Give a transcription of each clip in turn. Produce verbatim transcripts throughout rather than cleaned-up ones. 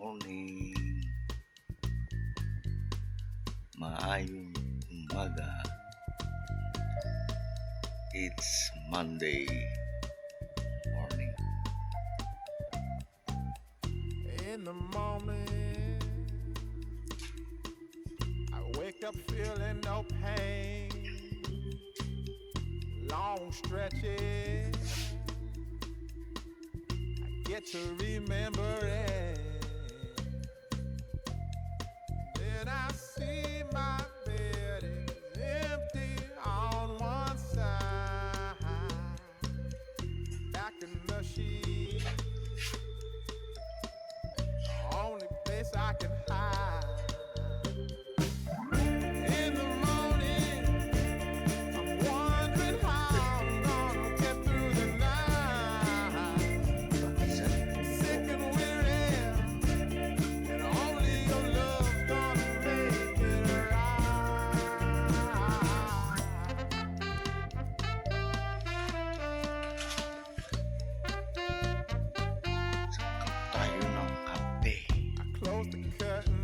Morning. Maayong umaga. It's Monday morning. In the morning, I wake up feeling no pain. Long stretches, I get to remember it. Then I see my bed is empty on one side. Back in the sheet, the only place I can hide. In the morning, I'm wondering how I'm gonna get through the night. Sick and weary, and only your love's gonna make it right. Tayo ng kape. I close the curtain,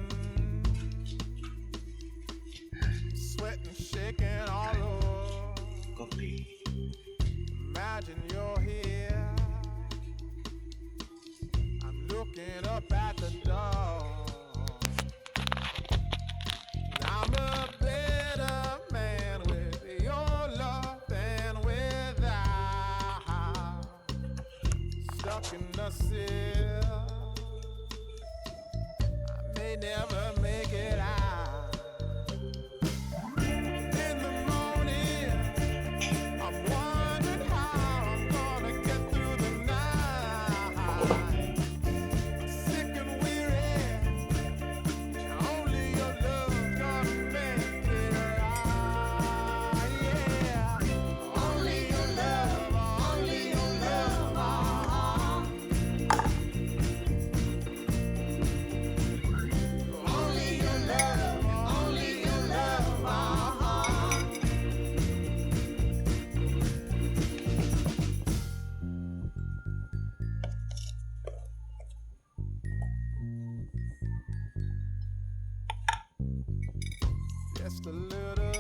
sweating, shaking all over. Kape. Imagine you're here. I'm looking up at the door. I'm a better man with your love than without. Stuck in the cell, I may never make it out. In the morning, I'm wondering how I'm gonna get through the night. Sick and weary, only your love gonna make it right, yeah. Only your love, only your love, uh-huh. Only your love, only your love, uh-huh. Just a little.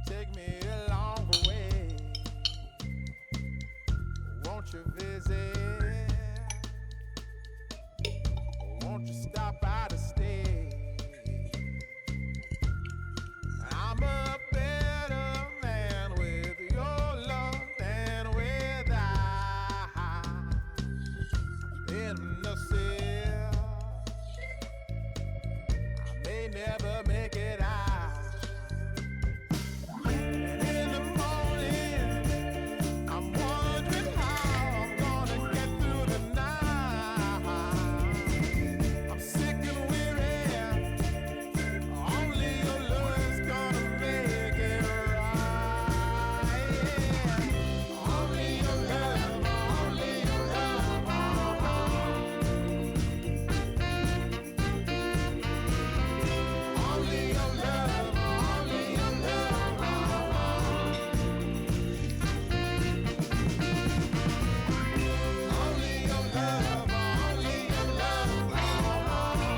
Take me along the way. Won't you visit? Won't you stop by to stay? I'm a better man with your love than without. In the cell, I may never make it out. And in the morning, I'm wondering how I'm gonna get through the night. I'm sick and weary. Only your love's gonna make it right. Only your love, only your love, uh-huh. Only your love, only your love, uh-huh. Only your love, only your love, uh-huh.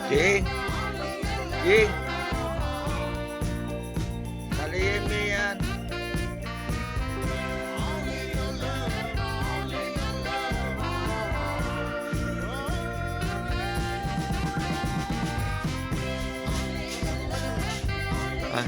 King. King. Talihin mo yan. Ah.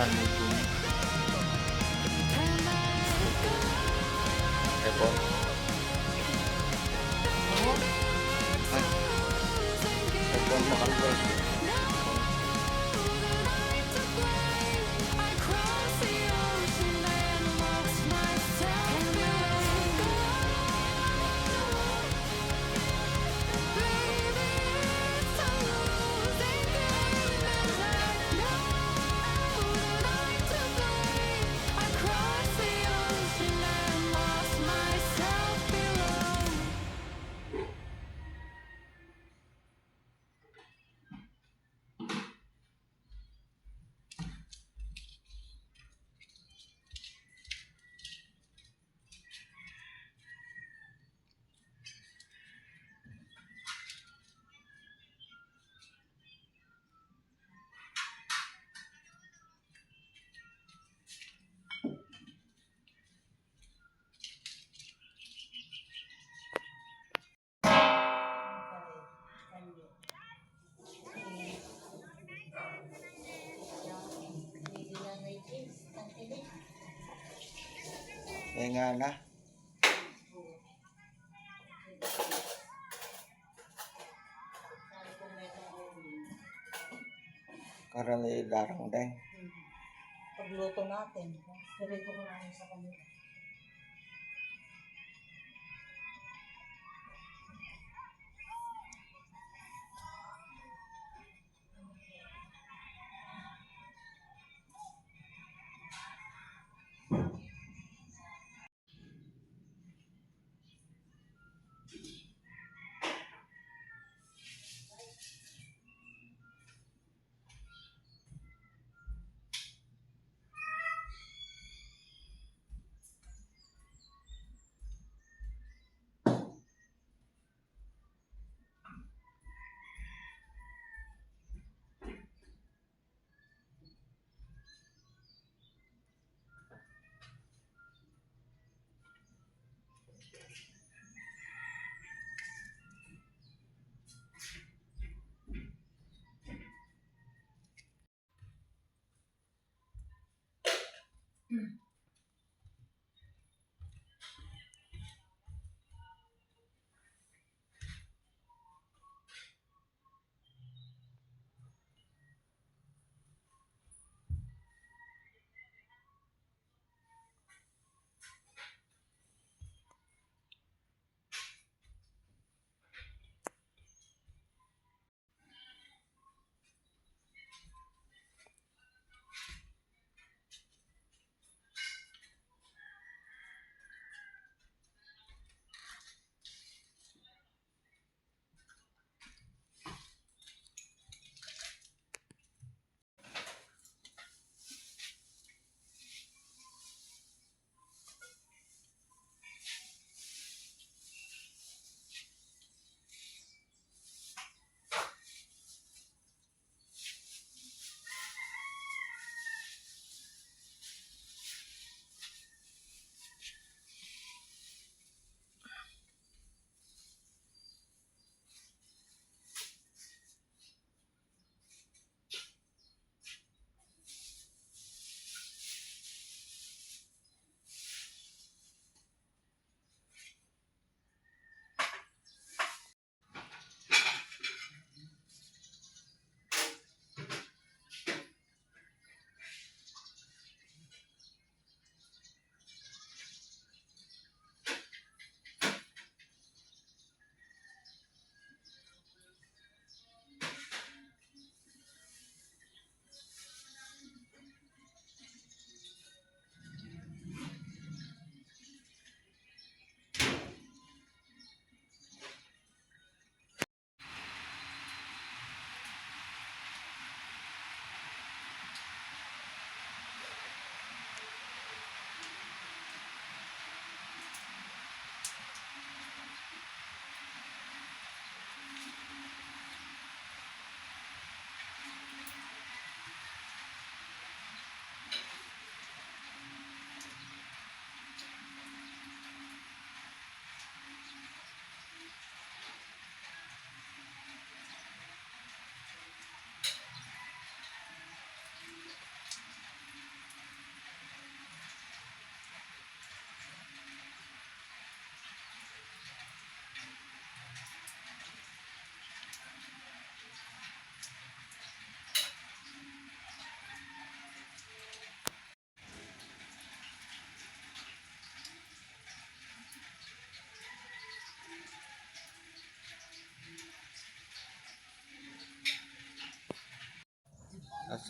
Epon. Ay. Epon, makalbal. E, ngana. Karani darang deng. Pagluto natin. Sabi ko nga sa kanila.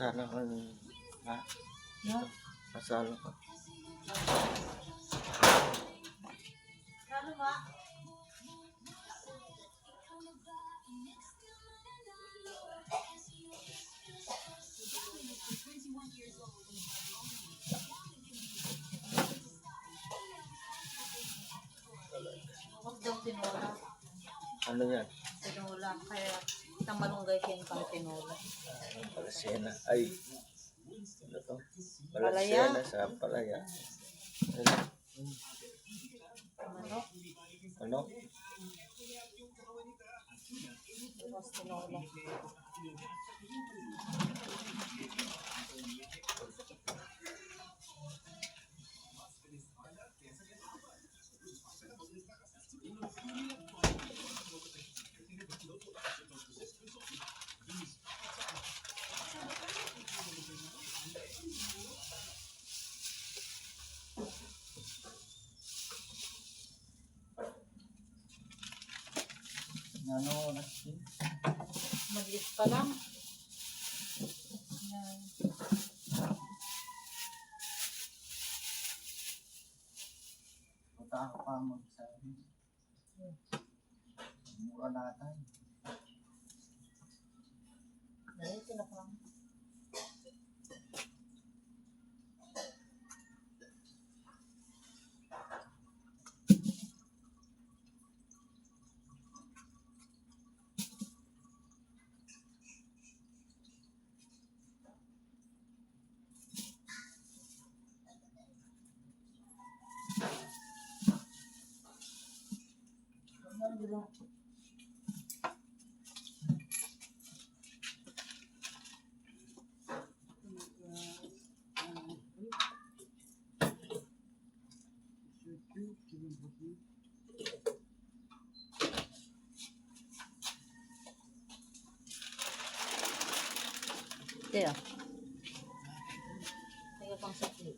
Sana kung, ha? No? Masalo ka. Ano ba? Tapos daw tinola. Ano yan? Tinola. Kaya tamalunggay siya yung pang tinola. Palasena. Ay. Ano to? Palaya. Palasena sa palaya. Ano? Manok. Ano? Tapos tinola. Ano, nagsin? Mag-is pa lang. Yan. Punta ka pa magsabi. Mura na tayo. Dali, sila pa. Kaya. Kaya pang sakit.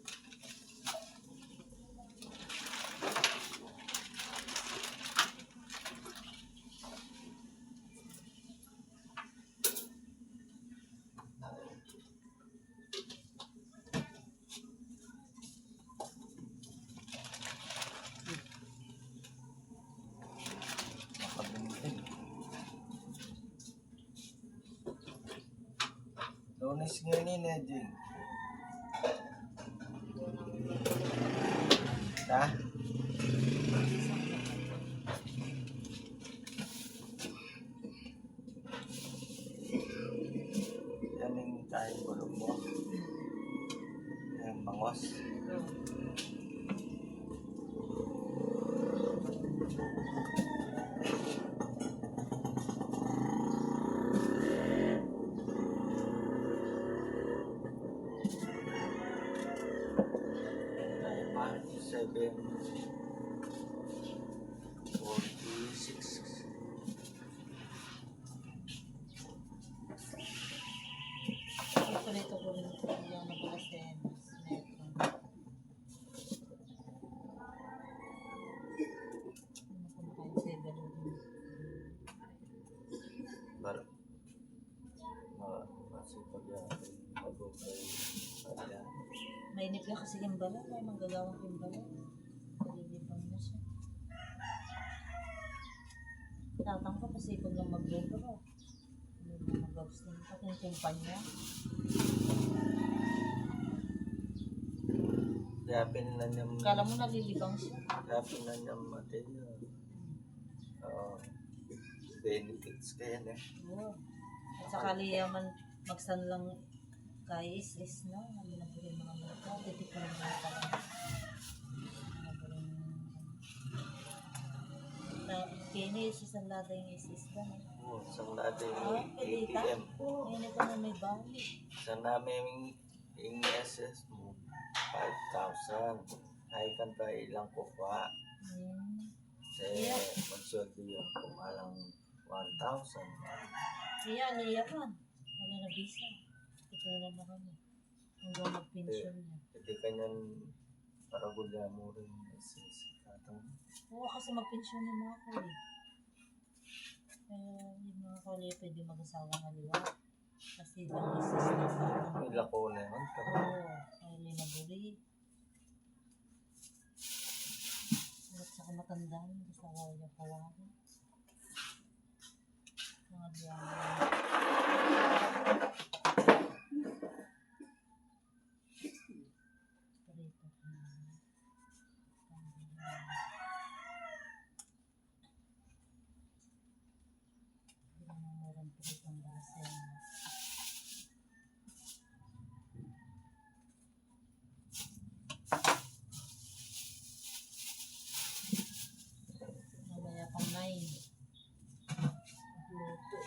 Lunes ngeni, eh, Jing. Ha? Yan ing kain ko, lumbo. Yan, bangos. Tayo pa, seven forty-six. Ito, ito ko rin ito, yung nabasa yan. Bar-, ma-, masipag yan. Mag-okay. Yan. Mainit ya kasi yung balay, ay manggagawang yung balay. Nalilibang na siya. Tatang ko kasi pag lang magluto ko. Hindi na mag-abstain pa kung kumpanya. Kaya pinanam-, Kala mo nalilibang siya. Kaya pinanam-, mati na. Oo. Benefits kaya na. Oo. At saka liyaman magsanlang kay is-is na. Ano na po yung mga mata? Titikman mo pa lang. Ano po yung, na, kini, isang lada yung is-is na, eh. Oo, isang lada yung Ah, pwede ka? A T M. Oo. Ngayon ito na may bali. Sa namin, yung S S mo, five thousand. Ay, kanta ilang kukuha. Hmm. Kasi Yeah. Magsweldo yan, kumalang one thousand. Iya, ano iya man? Ano na bisa? Ito na naman kami. Hanggang magpensyon na. Hindi kanyan paragul ya mo rin si, si tatang. Oo, kasi magpensyon na mga ko eh. Kaya yung mga ko, pwede mag-asawa ng liwa. Kasi bang isis na sa May lako na yun. Oo, ay, may nabuli. At saka matanda na, basta kawali-kawali. Mga biyahe. Prito ko na. Meron pritong balaseng. Mamaya pa, Nay. Luto.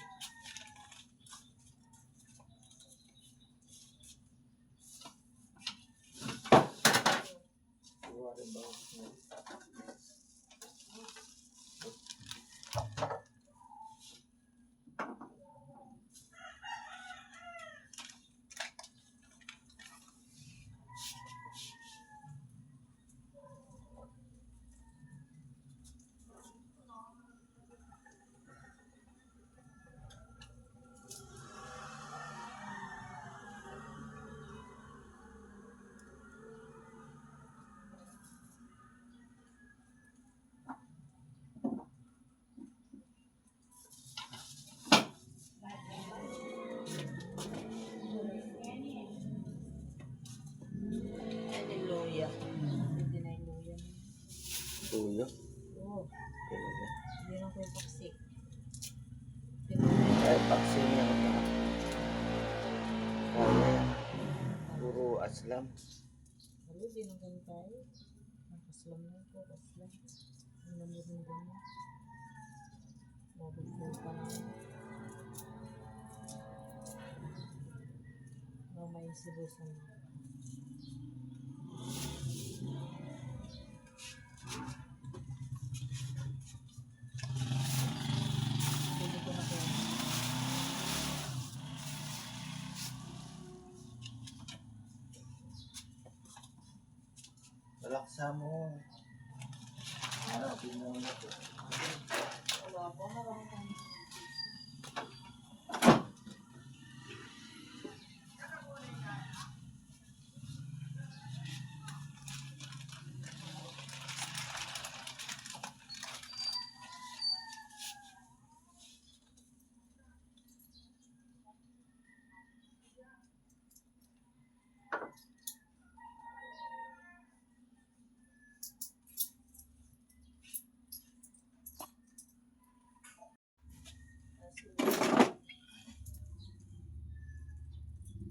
Ayan yung luya. Pwede na yung luya. Luya? Oo. Talaga? Yan ang paksi. Ay, paksi niya ako na. Kaya, puro aslam. Alam, di na ganun tayo. Ang kaslam na ito, kaslam. Ang namurin ganun. Mabagyan pa na. Mamaya sibusan na. Pwede ko na po. Relax mo. Ano? Tingnan mo na po. Wala pa, marami kang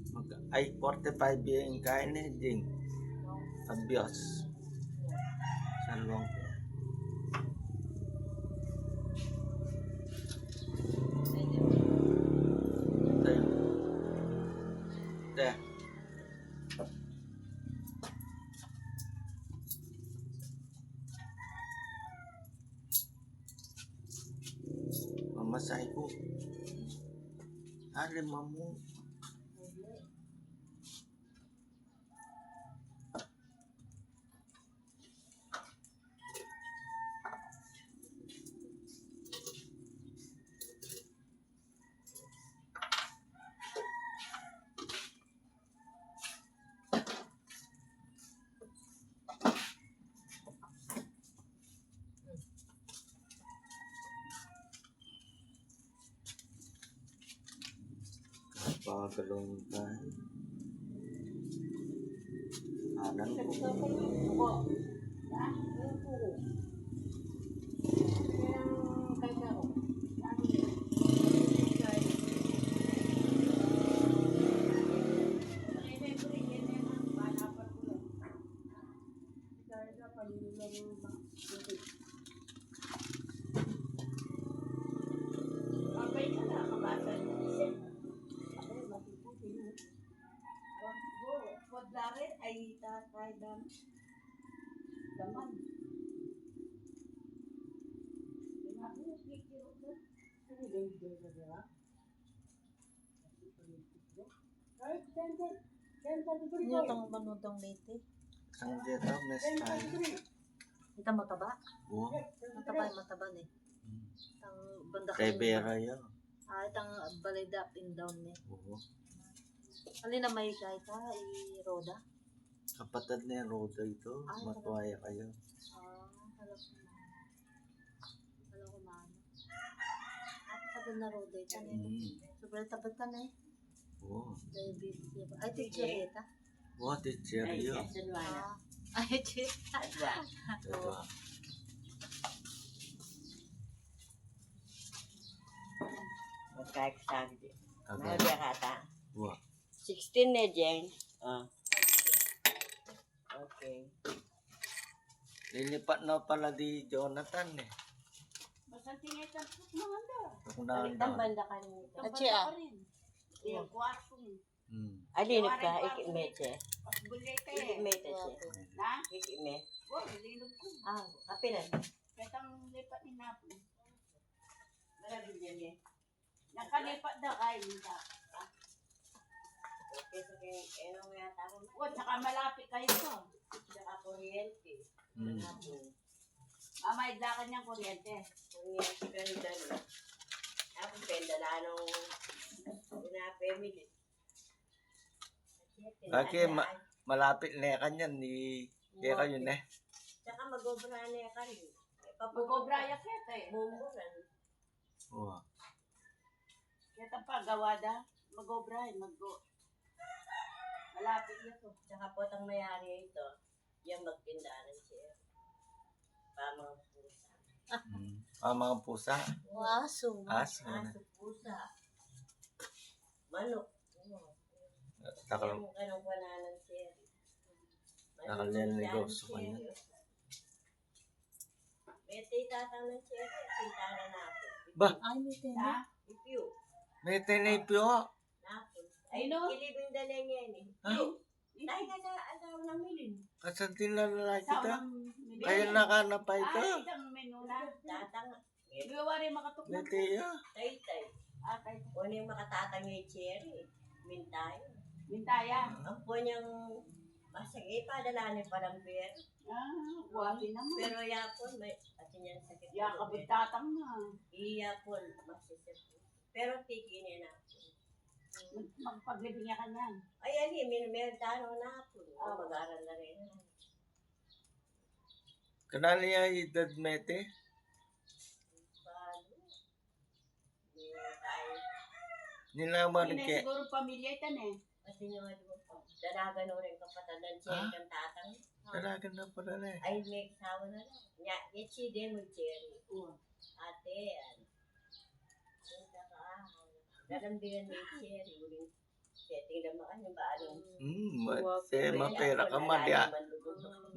Mag-, ay, forty-five yung kain ni Jing. Abiyas. San Juan po. Te. Te. Mamasahe ku. Are, mamu. Pagalong tayo. Anan ko. Ay, tatay dan. Daman. Ini tang banudang Leyte. Ang dito, mistyle. Ita mataba? Oo. Mataba, mataba ni. Hmm. Tang banda Kay kayo. Vera yan. Ah, itang balay da, pindown ne. Oo. Alin a may kaya ita, i Roda? Kapatad ne Roda ito, ay, matuaya kayu. Ah, kala ku ma-, kala ku ma-, ah, kapatad ne Roda ita ne. Mm. Sobrang tapat ka ne. Oo. Diabetes ya ba? Ay, teacher ita. Wa, teacher yu. Ah, ay, teacher. Adwa. Adwa. Magkakasandi. Agad. Mahal ya kata. Wa. Sixteen ne, Jeng. Ah. Okay. Lilipat na pala di Jonathan eh. Basta tingin ka, maganda. Ako na ang banda kanina. Atsi, ah. Iya, kwarto. Hmm. Alin ka, iki mete. Iki mete, che. Ha? Iki me. Ah, kapilan? Ketang lipat ni Napu. Maravilya ne. Nakalipat da kayu, minta. Okay, sige. Eno nga yata ako. O, tsaka malapit kayu to. Tsaka kuryente. Hmm. Napu. Mamayad la kanyang kuryente. Kuryente, ganda, no? Tapos, benda la nung pinapamili. Kaki, ma-, malapit ne kanyan, ni, kaya kayu ne. Tsaka mag-obra ne kayu. Mag-obra ya keta eh. Mumuran. Wa. Keta pa, gawa da. Mag-obra eh, mag-o-, malapit ya to. Tsaka po tang mayari ito. Yang magtinda ng cherry. Pamang pusa. Hmm. Pamang pusa. Asu. Asu na. Asu, pusa. Manok. Takal. Yang kanang kuwanan ng cherry. Takal yan, negosyo kanya. Mete tatang ng cherry, pintana na ako. Ba? Ay, mete na. Ipyo. Mete na ipyo. Napun. Ay, no? Kilibing da na niya ni. Ha? Tayo ka na, asawa ng Milin. Kasantin na lalaki ta. Kaya nakana pa ito. Ay, isang menu na. Tatang. Gawa rin makatuklas. Mete ya. Taytay. Ah, taytay. Kung ano yung makatatang yung cherry, mintaya. Mintaya. Ang po niyang masakit, padala niya palang beer. Ah, wabi naman. Pero yapon, may, at yan sakit. Ya, kabagtatang na. Iya po, masisip. Pero tiki niya na. Mag-, magpaglibing ya kanyan. Ay, ani, may, may tano na po. Ah. Mag-aral na rin. Kanali ya edad mete? Balu. Ni tayo. Nila Ini Marike. Siguro pamilya ito na eh. Kasi yung ano po, dalaga na rin kapatid ng Cherry, ah? Kang tatang. Dalaga na pala na eh. Ay, may asawa na lang. Nya, yung si Demo Cherry. Oo. Ate, ano. Punta ka, ah. Dalang bilan ni Cherry, uling setting naman, yung ba, ano? Hmm, mate, mapera ka, madya.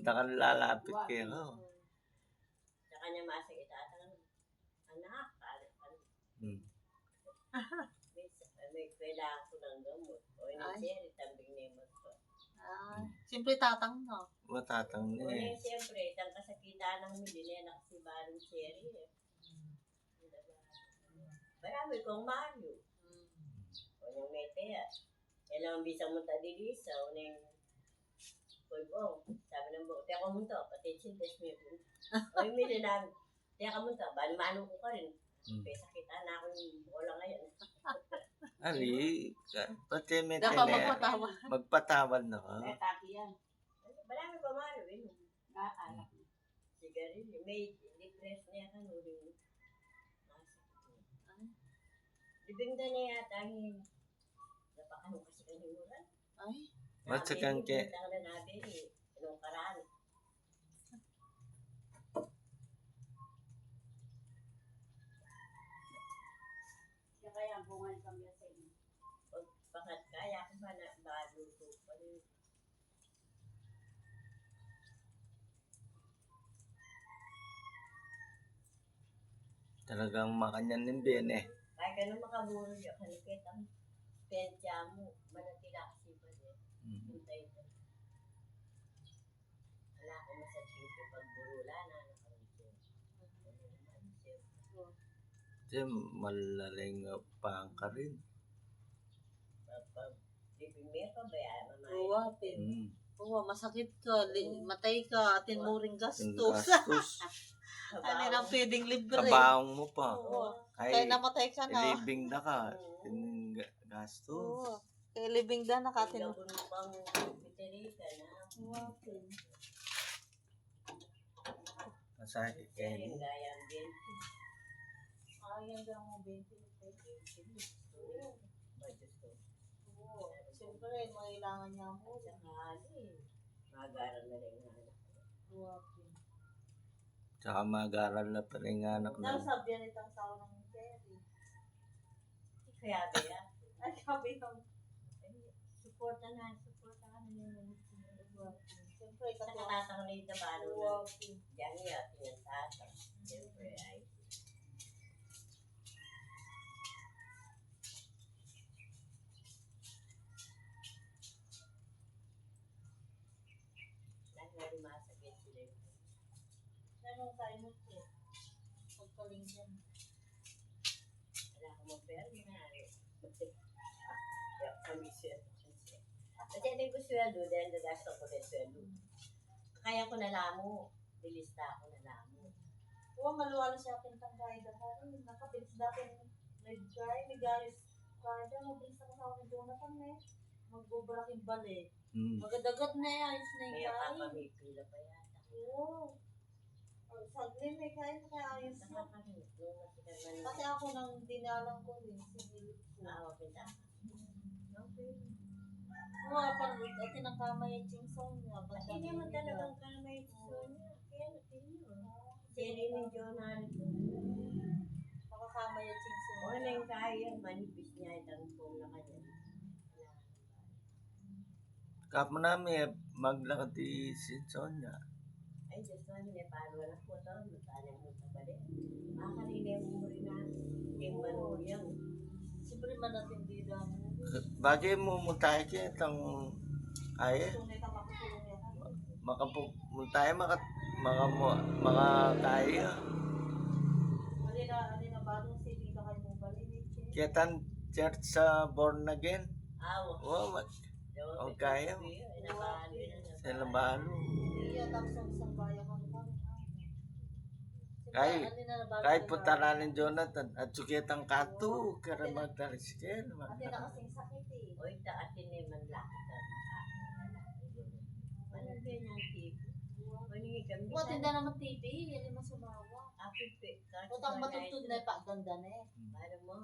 Dakan lalapit kayo, no? Sa kanya, masakit ata. Anak, anak, anak. Hmm. May, may kailangan ko ng gamot. O, yung Cherry, tambing na yung magpa. Ah, siyempre tatang, no? Matatang na eh. Siyempre, itang kasakitan ng Milin, eh, nakasibaling Cherry, eh. Marami kong Mario. O, yung mete, ah. Kailangan bisa mo ta dili sa, o, yung Boy Bong. Sabi ng Bong, "Teka mo to, pati chintes mo yun." O, yung Milin namin, "Teka mo to, bali manong ko pa rin." Hmm. Kaya sakit na ako yung bola ngayon. Ali, ka-, pati may dapat tele-, magpatawad. Magpatawad na ka. May atake yan. Marami pa, Mario, eh. Ah, alak. Sigarilyo, may depress niya ka, no, yung masakit. Libing na niya yata ang napakano kasi kanyang uran. Ay. Matsakang ke. Ang na nabi, eh, nung karaan. Siya kaya ang bunga ng kamyasay. Pag, pagkat kaya ko ba na, maluto pa rin. Talagang makanyan ning bene. Kaya ka na makaburo, ya ka na kitang pensya mo, manatila kasi ba, eh? Mm. Hintay ka. Ala ko masakit ko pag burula na, ano ka rin, sir? Ano naman, sir? Kasi malaling, uh, pangkarin. Pag, pag, bibing meron pa ba yan, mamae? Uwa, pe. Mm. Uwa, masakit ka, li-, matay ka, atin mo ring gastos. Gastos. Ano nang pwedeng libre? Kabaong mo pa. Oo. Kaya namatay ka na. Ilibing da ka. Oo. Tin ga-, gastos. Oo. Kaya ilibing da na ka, tin- Ilabon mo pang biteri ka na. Okay. Masahe, Kenny. Ay, ang gaya ang bente. Ay, ang gaya ang bente. Ay, Diyos ko. Oo. Siyempre, mangailangan niya mo. Sakali. Mag-aral na rin nga anak. Guwapo. Tsaka mag-aral na pa rin nga anak na. Nasabi yan itang tao ng Kenny. Kaya ba yan? Ay, sabi ng, ay, suporta na, suporta ka na yung mga siyempre, sa katuwang katatang na yung tabalo na. Wow. Diyan niya, pinantasa. Siyempre, ay. Lahat na lumasakit sila yung Nanong tayo mo po? Pagkaling dyan. Wala akong mapera, mga ano. Kaya kami siya. Kasi hindi ko sweldo, dahil nagasta ko din sweldo. Kaya ko na lamo. Bilista ko na lamo. Oo, maluwalo siya pintang kaya dahil. Nakabilis dati ng nagkaya, nagalis kaya, mabilis ako sa akin, Jonathan, eh. Magbubura king bale. Hmm. Magadagat na yan, ayos na yung kain. May pamipila pa yata. Oo. Oh, saglit na yung kain, kaya ayos na. Nakakahintong, matigas na naman. Kasi ako nang dinalang ko, eh, sinilip ko. Ah, okay na. Okay. Oo, parang dati ng kamay at yung song niya. Pati naman talagang kamay at yung song niya. Kaya natin yun. Sili ni Jonathan. Baka kamay at yung song niya. O, nang kaya, manipis niya itang phone na kanya. Kapu na mi, maglakad ti Sinsonya. Ay, Diyos ko, hindi pa, wala po to. Matali mo sa bali. Makanina yung muri na. Yung manuyang. Siyempre, manatindi lang. Bagay mu, munta ke itang, ay, tunay ka makatulong yan. Makapu-, munta ke, maka-, maka-, makakaya. Alin na, alin na, bagong sili ka kayo mong bali, ni Che. Kitang church sa born again. Awa. Wa, ma-, o kaya. Sa labalu. Iya, tapos ang isang bayan kami, kami, kami. Kay, kay punta na ni Jonathan, at sukitang katu, kaya magtaliskil, ate na kasing sakit, eh. Oy, ta, ate na yung manlakad. Ano ba yan, T V? Ano yung gamit? Wa, tinda naman T V, yan yung masumawa. Ape, pe, utang matutun na, pagdanda na, eh. Ano mo?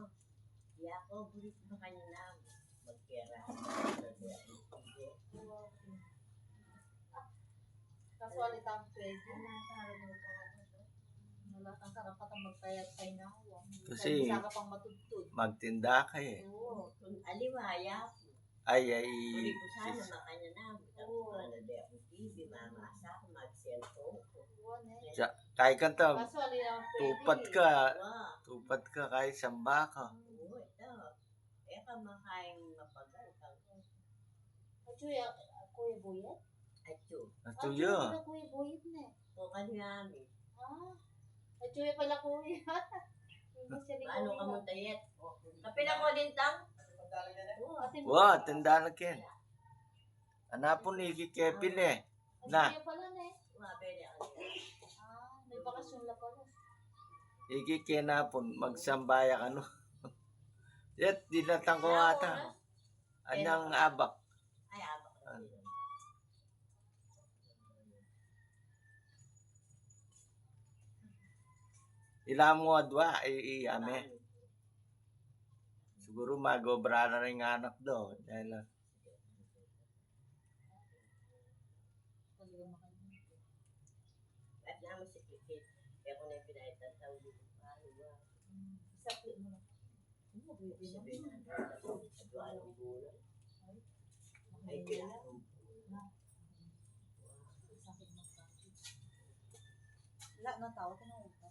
Iya ko, bulit mo kanina. Magkira. Kaso alitang pwede. Wala kang karapatan magtaya at painawa. Kasi isa ka pang matudtud. Magtinda ka eh. Oo. Kung aliwaya, ay, ay, uli ko sana, makanya na. Oo. Ano, di ako T V, mamasa ako, mag-cellphone ko. Kaya kanita, kaso alitang pwede. Tupat ka. Wa. Tupat ka, kahit samba ka. Oo, ito. E ka makaing mapagal ka. Atsu ya, Kuya Boyet? Atsu. Atsu ya. Atsu ya, Kuya Boyet ne. O, kanyami. Ah, atsu ya pala, Kuya. Ano ka mo, Tayet? Kapila ko din, tang? Wa, tinda na ken. Anapun ni Kevin e. Na. Atsu ya pala ne. Ah, may bakasyon la pala. Iki kenapun, magsambaya kanu. Yet, dinatang ko ata. Anyang abak. Ay, abak. Ila mu adwa, i, i, ame. Siguru mag-obra na rin anak do. Dahil, ah, At naman si Kikit, kaya ko na yung pinahit ng tao dito. Ano ba? Isa po mo. Ano ba yun? Sabihin na, adwa ng bulan. Ay, kailangan. Sakit ng sakit. Wala na tao, tinanong ka.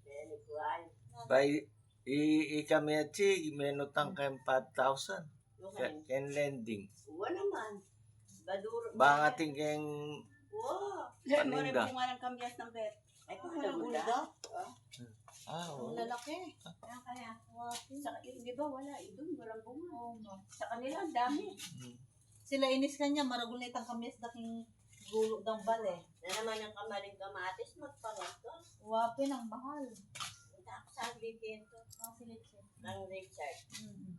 Yan, ikuan. Bay, I, i kami atsi, menutang keng five thousand. Ken lending. Wa naman. Baduro. Bang atin keng paninda. Bunga ng kamyas ng bet. Ay, kung nagulda. Ah, oo. Ang lalaki. Kaya, kaya. Sa, di ba wala? Idun, walang bunga. Oo, ma. Sa kanila, ang dami. Hmm. Sila inis kanya, maragul na itang kamyas da king gulo dang bale. Na naman ang kamaring kamatis, magpangat ka. Wa pin, ang mahal. Taksa dito. Ang si Richard. Ang Richard.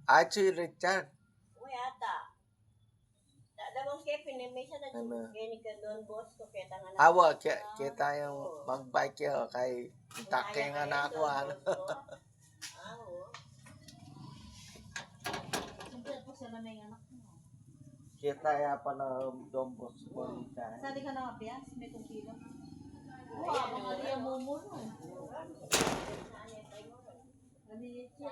Ah, si Richard. Uy, ata. Dadawang ke, pinimisa na. Ano? Kaya ni ka Don Bosco, kaya tangan na. Awa, kaya, kaya tayo magbike kaya kay itake nga na ako, ano. Ah, oo. Siyempre po siya na may anak mo. Kita ya pala Don Bosco rita. Sali ka na nga biyas, may kung kilo. Wow, ang ali ang mumuro. Maliit siya.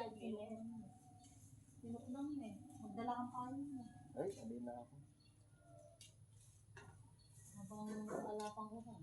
Tinuknang niya eh. Magdala kang payo niya. Ay, sabi na ako. Habang wala pang ulan.